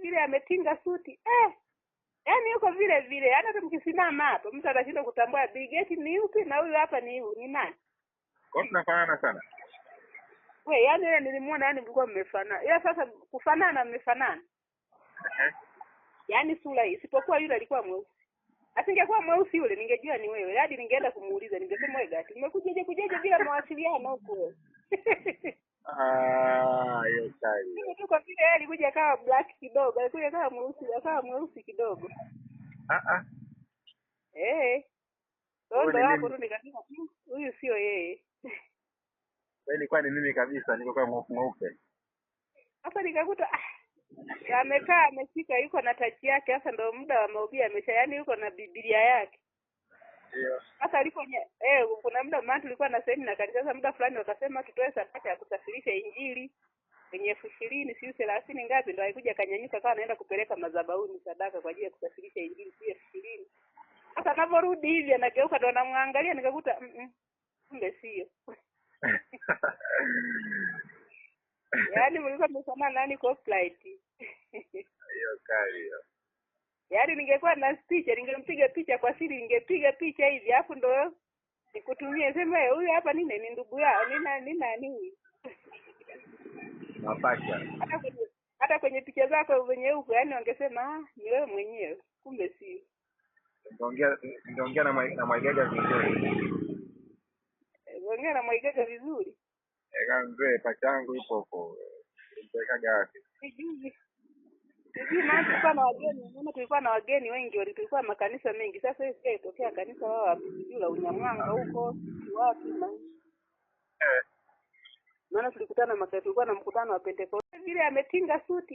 Vile ametinga suti yaani yuko vile vile, yaani hata mkisimama hapo mtu atashindwa kutambua Bill Gates ni yupi na huyu hapa ni ni nani. Kwa hiyo tunafanana sana. We, yaani ile nilimuona, yaani mlikuwa mmefanana, ila sasa kufanana mmefanana, yaani sura hii, isipokuwa yule alikuwa mweusi. Asingekuwa mweusi yule, ningejua ni wewe, hadi ningeenda kumuuliza, ningesema wewe Gati, umekujaje kujaje bila mawasiliano huku wewe? Ah, hiyo kali hiyo. Tu kwa vile yeye alikuja akawa black kidogo, alikuja akawa mweusi, akawa mweusi kidogo. Ah ah. Eh. Kwa Huyu ndo ni hapo mimi. tu nikasema huyu sio yeye. Wewe ilikuwa ni mimi kabisa, nilikuwa mweupe mweupe. Sasa nikakuta amekaa ameshika, yuko na tachi yake. Sasa ndo muda wa mahubiri amesha, yaani yuko na Biblia yake. Ndio. Sasa alipo kuna muda maana tulikuwa na sehemu na kanisa, sasa muda fulani wakasema tutoe sadaka ya kusafirisha Injili kwenye 20,000 sijui 30 ngapi, ndo alikuja akanyanyuka akawa anaenda kupeleka madhabahuni sadaka kwa ajili ya kusafirisha Injili sijui 20,000. Sasa anaporudi hivi anageuka ndo anamwangalia, nikakuta kumbe sio. Yaani mlikuwa mmefanana nani copyright. Hiyo kali hiyo. Yaani ningekuwa na picha ningempiga picha kwa siri, ningepiga picha hivi alafu ndo nikutumie, sema huyu hapa nini ni ndugu yao, ni nani huyu? Mapacha. Hata kwenye picha zako venye huko, yaani wangesema ni wewe mwenyewe, kumbe sio. Ningeongea na Mwaigaga vizuri. Ongea na Mwaigaga vizuri. Kama mzee pacha yangu yupo huko. Nimpelekaga wapi? Sijui. Sijui maana tulikuwa na wageni, maana tulikuwa na wageni wengi, tulikuwa makanisa mengi. Sasa hiyo sija itokea kanisa wao wapi, sijui la Unyamwanga huko, sijui wapi na maana tulikutana tulikuwa na mkutano wa Pentecost. Vile ametinga suti.